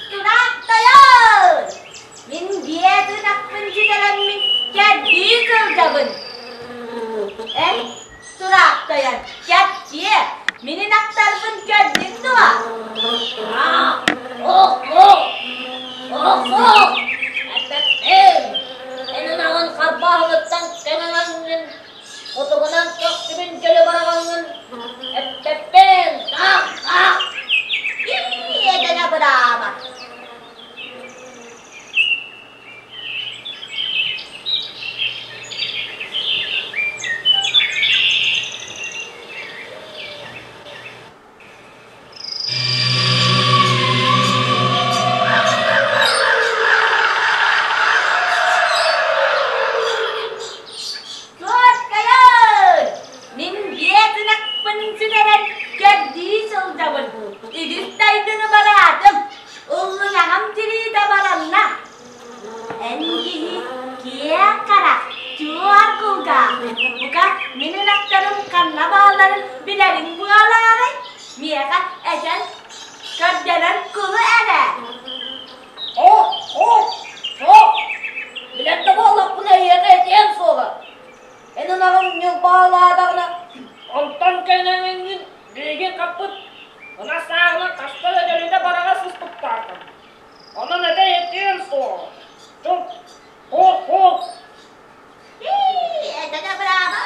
Тураахтайан! Мин биэ тыынахпын сүтэрэммин кэрдии сылдьабын. Эн тураахтайан кэпсиэ, мин ынахтарбын көрдүҥ дуо? Ох, ох, ох, ох! Эппэппин! Эн ынаҕын харбааһыныттан кэҥэҥэҥҥин, хотугунан көхсүбүн дьөлө бараҕаҥҥын, эппэппин! Таах, таах! Иэдэнэ абыраама! Суоткайын! Мин биэ тынахпын сүтэрэн кэрдии сылдьабын. Үгүс дайдыны бараатым. Ыллыҥаҕым тириитэ баранна. Эн киһи киэҥ харах, чуор кулгаах. Бука, мин ынахтарым ханна баалларын билэриҥ буолаарай? Миэхэ этэн көрдөрөн кулу эрэ. Ох, ох, ох! Билэр да буоллахпына эйиэхэ этиэм суоҕа. Эн ынаҕыҥ ньылбаалаатаҕына, онтон кэнэҥҥин биһиги хаппыт ынах сааҕынан хаста да дьөлүтэ бараҕа сыспыттааххын. Онон этэ этиэм суоҕа. Чук, хуох-хуох. Ии, это да браво!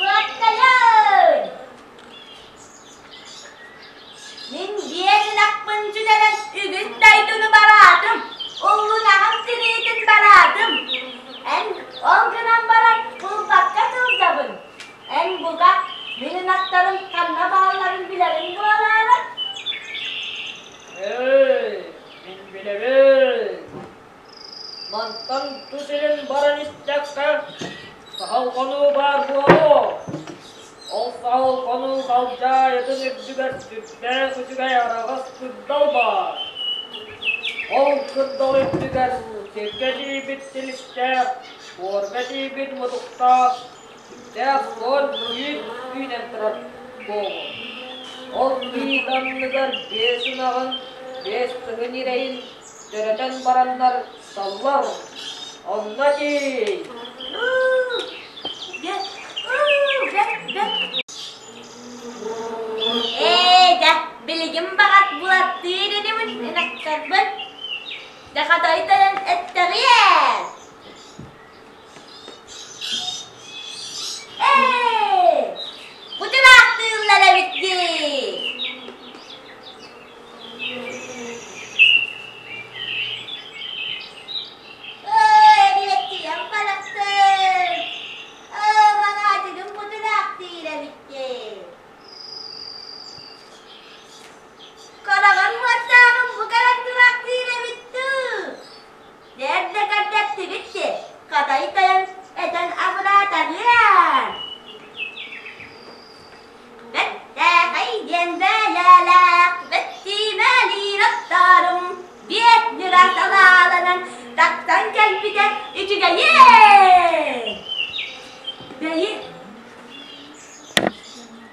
Туоттайын! Мин биэс ынахпын сүтэрэн үгүс дойдуну бараатым, уллунаҕым тириитин бараатым. Эн ол гынан баран булбакка сылдьабын. Эн бука мин ынахтарым ханна баалларын билэриҥ буолаары? Эй, мин билэбин. Мантан тус илин баран истэххэ, саһыл хонуу баар буолуо. Ол саһыл хонуу халдьаайытын үрдүгэр сүрдээх үчүгэй араҕас кырдал баар. Ол кырдал үрдүгэр сиргэ тиийбит силистээх, буорга тиийбит мутуктаах, сүрдээх суон тиит үүнэн турар буолуо. Ол тиит анныгар биэс ынаҕын, биэс тыһын ирэйин төрөтөн бараннар саллар. Онно тиий! Ээ, дьэ, билигин баҕас булаттыыр инибин ынахтарбын. Дьэ, хатай тойон эттэҕиэн. Ээ, бу тыраахтыыллар эбит дии. Эбиэттийэн барахсын! Оо, манаатыгым бутунаахтыыр эбиккин! Хараҕым уоттааҕым бу кэлэн тураахтыыр эбит дуу? Эрдэ көрдөттүгүт дии, хатай тойон этэн абыраатаҕыан! Бэттээхэй диэн бэйэлээх бэттиимэлиир аттарым биэт ньыра салааланан тахсан кэлбитэ үчүгэйиэн! Бэйи,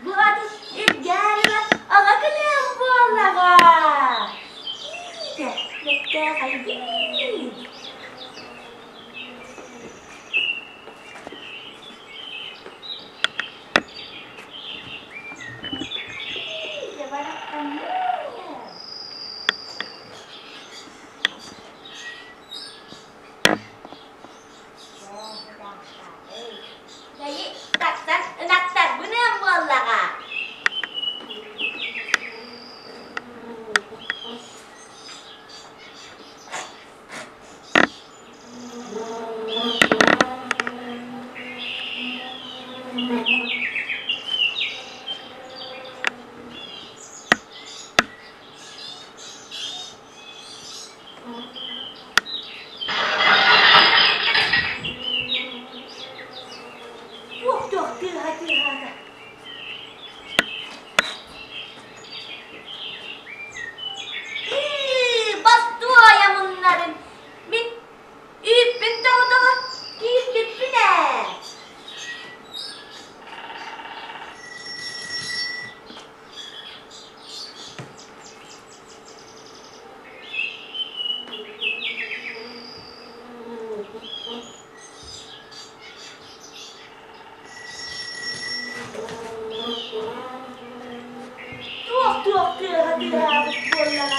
бу аты илдьээримэ аҕа кылыам буоллаҕа! Иитэ бэттээхэйдиин! Туох-туох тыаһа тыаһаата. Ыы, бастуойа муннарын мин үүппүн тоҕо-тоҕо киирбиппин ээ. Туох-туох тыаһа тыаһаабыт буоллаҕа.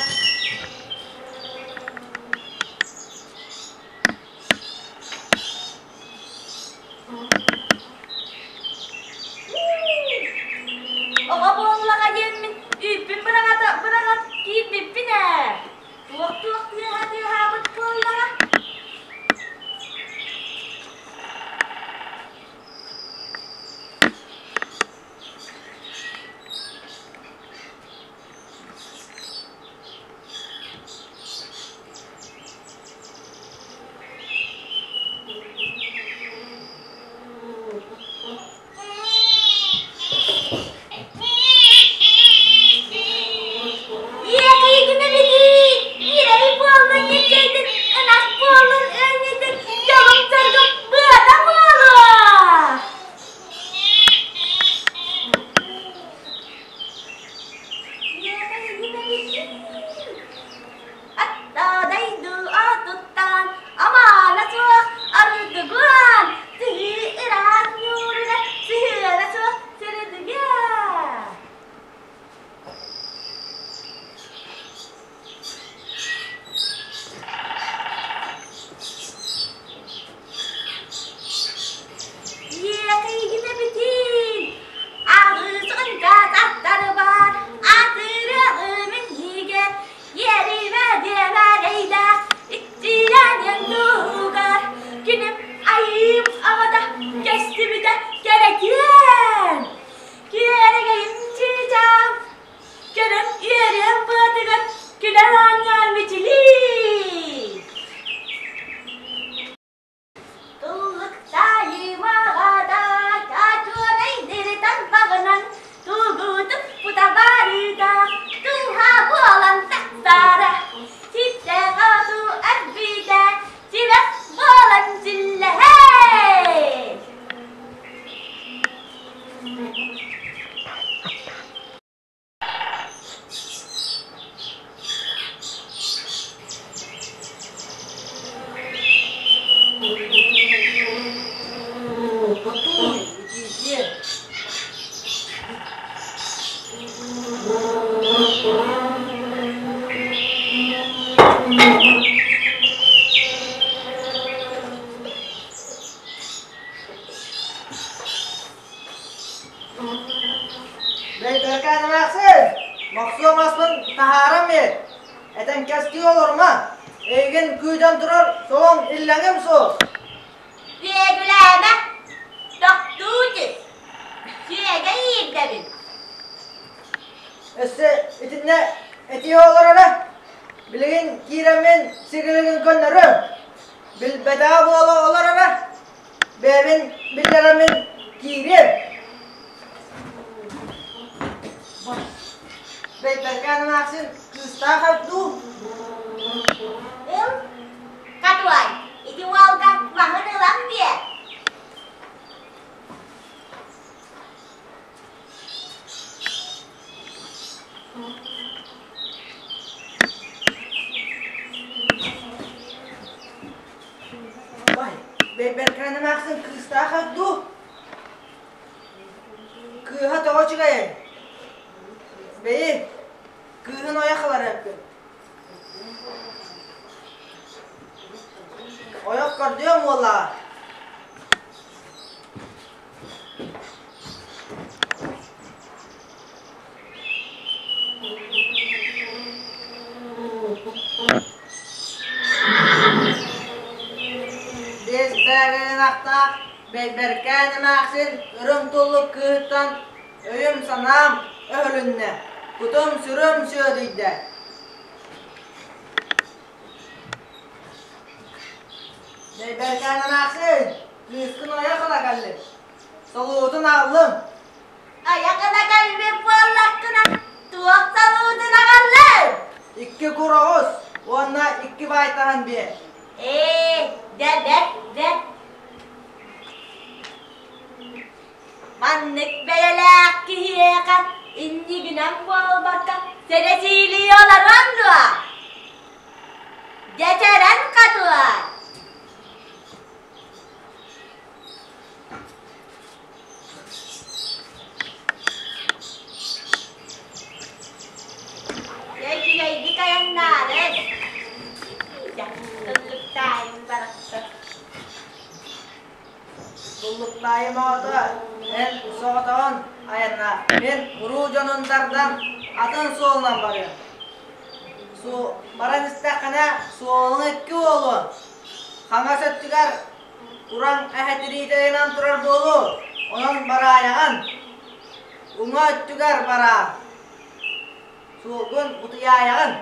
Оҕо буоллаҕа диэммин үүппүн быраҕата быраҕан киирбиппин ээ. Туох-туох тыаһа тыаһаабыт буоллаҕа. Иэкийгинэ битии, иирэй буоллун ньиккэйдин, ынах буоллун ыанньыйдын, дьолум-соргум быата буолуо! Аттаадайду аатыттан амаана суох арыдыгуан, сыһыы ыраах ньууруна сыһыара суох сырыдыга. Иэкийгинэ бүтүн, аҕыытын аттары бар, атырыаҕым иннигэр, иэримэ диэмэрэйдээх, иччилэниэн туһугар, күнүм айыым аҕата көстүбүтэ кэрэтиэн. Күөрэгэйим чыычаам, көрөн үөрүөм быатыгар күлэр оонньоон мичилии. Туллуктаайымаҕа чочуонай тарбаҕынан тугу туппута барыта тууһа буолан тахсара ситтээх оту өлбүтэ сибэх буолан силлэһэй. Хотуй, итиитиэ. Бэйбэркээн эмээхсин, мохсуо маспын таһааран биэр. Этэн кэскил олорума. Эйигин күүтэн турар солоҥ иллэҥим суох. Сүөгүлээмэ, тохтуу түс. Сүөгэй иирдэбин. Өссө итиннэ этиэ олороро. Билигин киирэммин сигилигин көннөрүөм. Билбэтэҕэ буола олороро. Бэйэбин биллэрэммин киириэм. Бэйбэркээн эмээхсин кыыстаах дуу? Ыл, Катуай, ити уолга маһын ылан биэр. Бай, Бэйбэркээн эмээхсин кыыстаах дуу? Кыыһа тоҕо үчүгэйэй? Бэйи, кыыһын ойох ылар эппин. Ойох көрдүөм уоллаҕа. Биэс бээгэнахтаах Бэйбэркээн эмээхсин үрүҥ туллук кыыһыттан өйүм-санаам өһүлүннэ, кутум-сүрүм сүөдүйдэ. Бэйбэркээн эмээхсин, кыыскын ойох ыла кэллим. Солуутун аҕаллым. Айах ыла кэлбит буоллаххына, туох солуутун аҕаллыҥ? Икки кур оҕус уонна икки баайтаһын биэ. Ээ, дьэ бэрт, бэрт. Маннык бэйэлээх киһиэхэ иннигинэн буолбакка сэрэсиилии олоруон дуо? Дьэ чэрэн хатыа! Дьэ үчүгэйдик айаннаарын! Дьэ, ыллыктаайым барахсан. Туллуктаайым оҕото, эн соҕотоҕун айаннаа, мин уруу дьонун тардан атын суолунан барыам. Баран истэххинэ суолуҥ икки буолуо. Хаҥас өттүгэр Кураҥ эһэ тириитэ ыйанан турар буолуо, онон бараайаҕын. Уҥа өттүгэр бараа, суолгун утуйаайаҕын.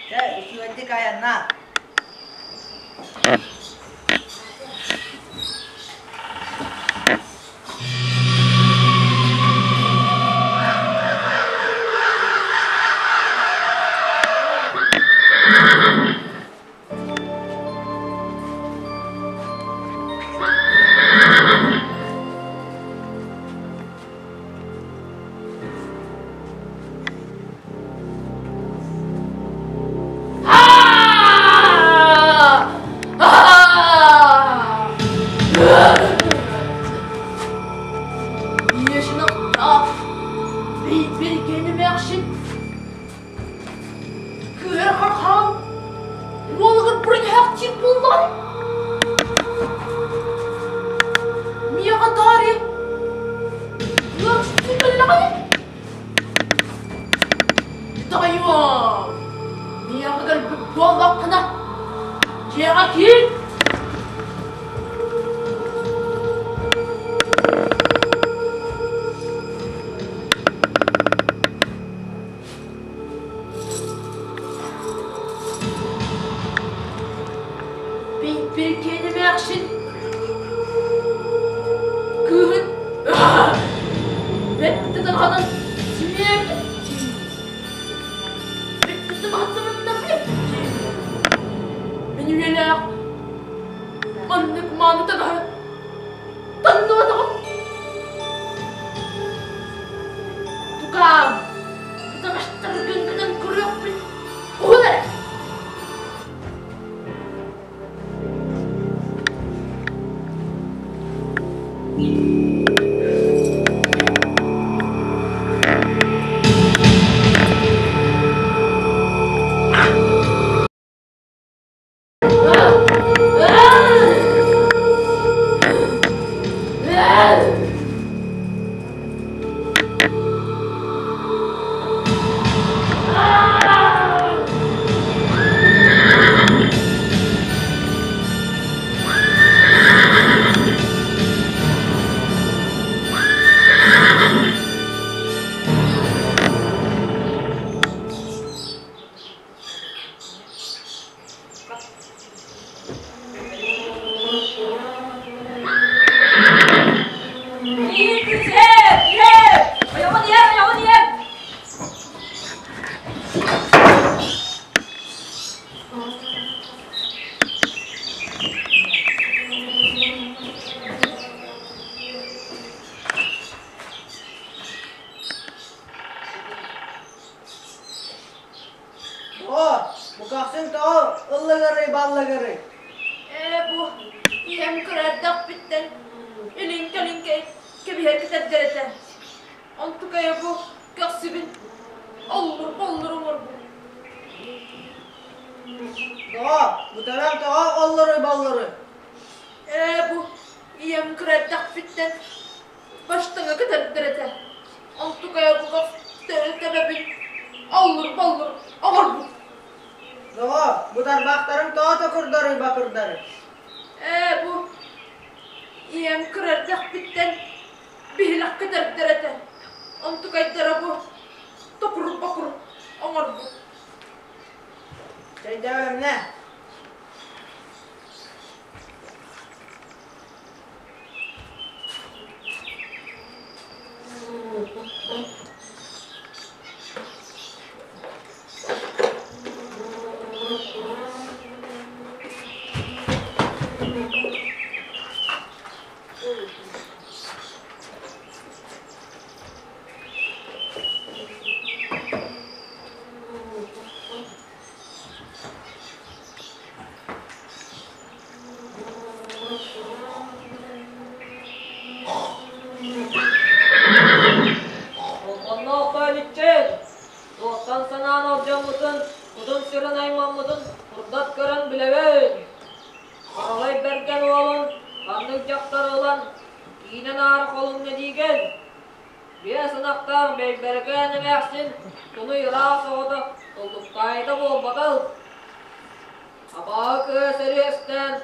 Чэ, үчүгэйдик айаннаа. Күөр-хархан уолугар броньоһох буллар. Миэхэ таарыйа ыалдьыттыы кэллэҕинэ Дайуом, миэхэ кэлбит буоллаххына, дьиэҕэ киир. Бэйбэрикээн эмээхсин кыыһын бэрт тытырҕанан симиэбит Мин үйэлээх маннык мааны таҥаһы таҥныбатаҕым. Тукаам, таҥастаргын гынан көрүөхпүн уһун эрэ. Оо, бу көхсүн тоҕо ыллыгырый баллыгырый? Ээ бу ийэм кыра эрдэхпиттэн илин-кэлин кэбиһэр кэтэрдэр этэ. Онтукайа бу көхсүбүн оллур-боллур оҥорбут. Тоҕо? Бу төбөҥ тоҕо оллуруй-боллуруй? Ээ бу ийэм кыра эрдэхпиттэн Баштаҥа кэтэрдэр этэ. Онтукайа бу төбөбүн оллур-боллур оҥорбут. Тоҕо? Бу тарбахтарыҥ тоҕо токурдарый бакырдарый? Ээ бу ийэм кыра эрдэхпиттэн биһилэх кэтэрдэр этэ. Онтукайдара бу токур-бокур оҥорбут. Чэйдээбэмнэ. Онно иччил, туохтан санаан алдьаммытын, кутун-сүрүн аймаммытын курдат көрөн билэбин. Хаһалай Бэргэн уолун ханнык дьахтар ылан киинэн аара холунна диигин? Биэс ынахтаах Бэйбэрэкээн эмээхсин туну ыраах оҕото туллуктаайыта буолбатал. Абааһы кыа сөрүөстээн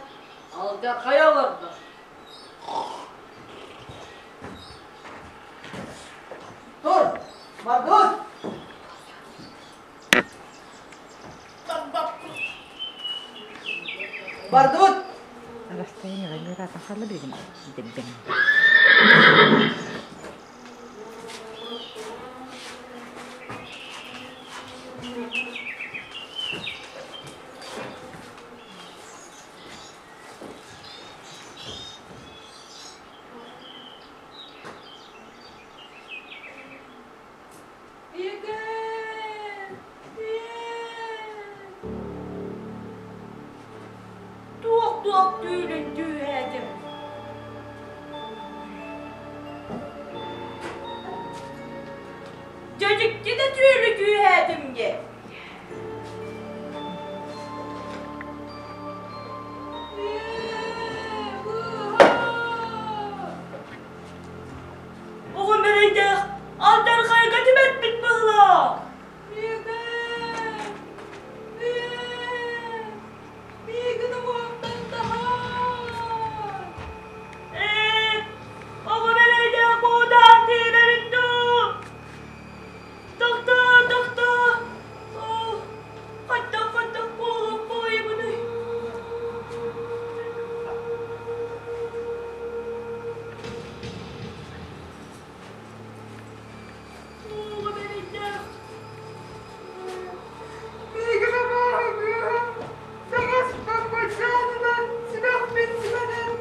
алдьархайа олордо. Тур, бардыбыт! Бардыбыт! Туох-туох түүлүн түүһээтим. Дьэдьикки да түүлү түүһээтим диэ. Оҕом эрэйдээх алдьархайга түбэспит быһыылаах. Миигин уҥуохтан таһаар! Ээ, оҕом эрэйдээх буудаах тиибэбит дуу? Тохтоо, тохтоо! Оо, хайдах-хайдах буолуох буойабыный? Оҕом эрэйдээх Миигин абааһы саҥаспын баччаанынан симэхпин симэнэн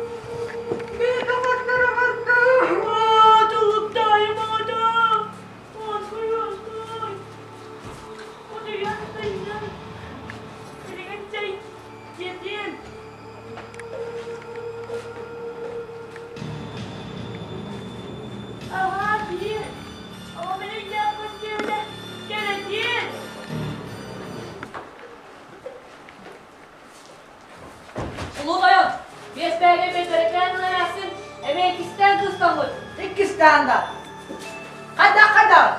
мин доҕотторо бардым. Аа, тулуктаайым аҕата! Уоскуй, уоскуй! Утуйан сынньан, билигин чэй сиэтиэм. Аһаа, биир, оҕом эрэйдээхпин диэтэ, кэрэтиэн! Улуу тойон, биэстээги бэтэрэкээн эмээхсин эмиэ иккистээн кыыстаммыт. Иккистээн да. Хайдах хайдах?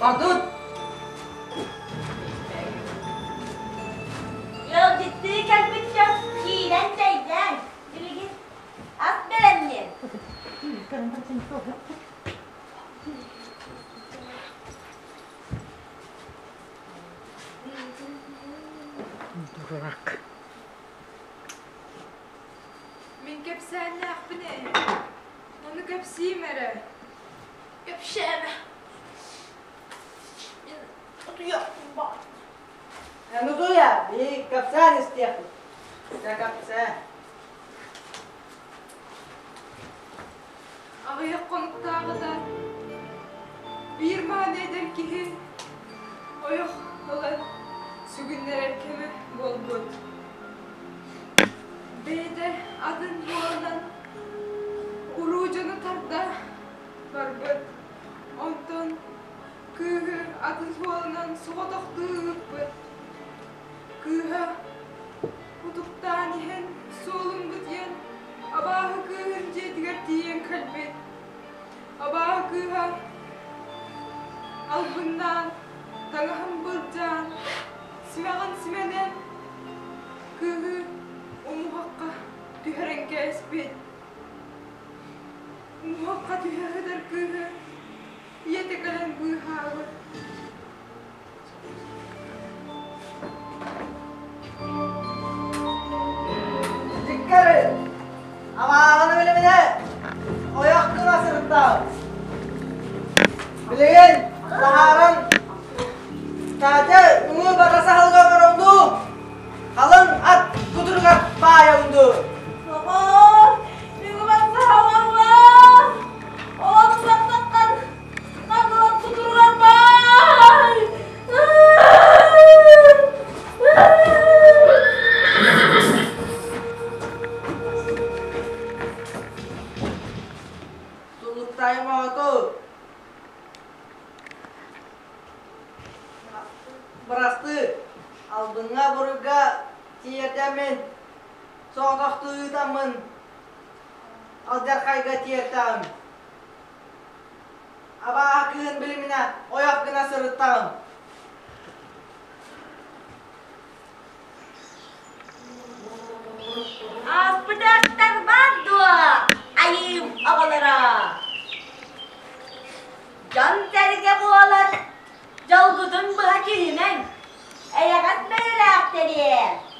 Бардут. Ыалдьыттыы кэлбит дьон киирэн чэйдээн, билигин ас бэлэмниэн. Дурак. Мин кэпсээннээхпин ээ. Ону кэпсиим эрэ. Кэпсээмэ. Мин утуйуохпун баҕар. Эн утуйа, биһиги кэпсээн истиэхпит. Дьэ кэпсээ. Аҕыйах хонуктааҕыта биир мааны эдэр киһи ойох ылан сүгүннэрэр кэмэ буолбут. Бэйэтэ атын буолан уруу дьону тарда барбыт. Онтон кыыһы атын суолунан соҕотохтуу ыыппыт. Кыыһа утуктаан иһэн суолун бутуйан абааһы кыыһын дьиэтигэр тиийэн кэлбит. Абааһы кыыһа албыннаан, таҥаһын былдьаан, симэҕин симэнэн кыыһы умуһахха түһэрэн кээспит. Умуһахха түһэ сытар кыыһы ийэтэ кэлэн быыһаабыт. Билигин таһааран Катя үҥүү бата саһылга оҥорон дуу, халыҥ ат кутуругар баайабын дуу. Доҕоор, үҥүү бата саһылга Оҕо тутаттаххан ханылан кутуругар баай. Тулуктайым оҕоту Бырастыы, албыҥҥа-буруйга тиэрдэммин, соҕотохтуу ыытаммын, алдьархайга тиэртэҕим. Абааһы кыыһын билиминэ ойох гына сырыттаҕым. Ааспытаахтар баар дуо, айыым оҕолоро? Дьон-сэргэ буолан, дьолгутун быһа түһүмэҥ, эйэҕэс бэйэлээхтэриэ.